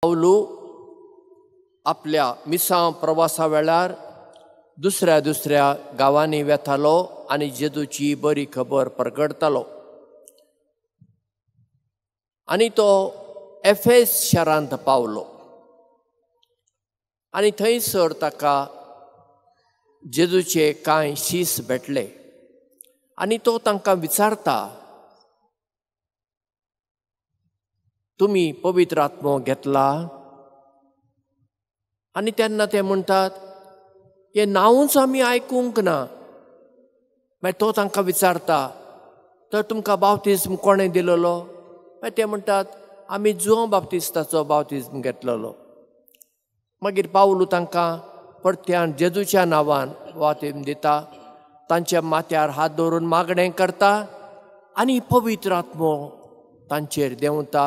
पावलू आपल्या मिसांव प्रवासा वेळार दुसऱ्या दुसऱ्या गांवांनी वेतालो आनी जेजूची बरी खबर परगडतालो आनी तो एफेस शारांत पावलो आनी थंयसर ताका जेजूचे कांय शीस भेटले आनी तो तांकां विचारता, तुमी पवित्र आत्मो घेतला? आनी तेन्ना ते म्हणटात, हें नांवूच आमी आयकूंक ना. मागीर तो तांकां विचारता, तर तुमकां बावतिज्म कोणें दिलेलो? मागीर ते म्हणटात, आमी जुआंव बाप्तिस्ताचो बावतिज्म घेतलेलो. मागीर पावलू तांकां परत्यान जेजूच्या नांवान बावतिज्म दिता, तांच्या माथ्यार हात दवरून मागणें करता आनी पवित्र आत्मो तांचेर देंवता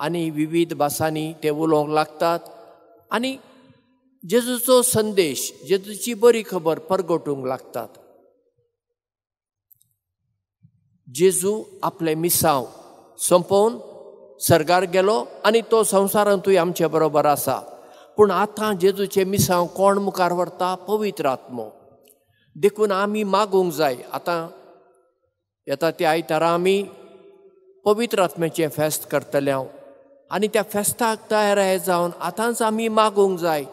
आनी विविध भासांनी ते उलोवंक लागतात आनी जेजूचो संदेश, जेजूची बरी खबर परगटूंक लागतात. जेजू आपलें मिसांव सोंपोवन सर्गार गेलो आनी तो संवसारांतूय आमचे बरोबर आसा. पूण आतां जेजूचें मिसांव कोण मुखार व्हरता? पवित्र आत्मो. देखून आमी मागूंक जाय. आतां येता त्या आयतारा आमी पवित्र आत्म्याचें फेस्त करतले हांव आनी त्या फेस्ताक तयार जावन आतांच आमी मागूंक जाय.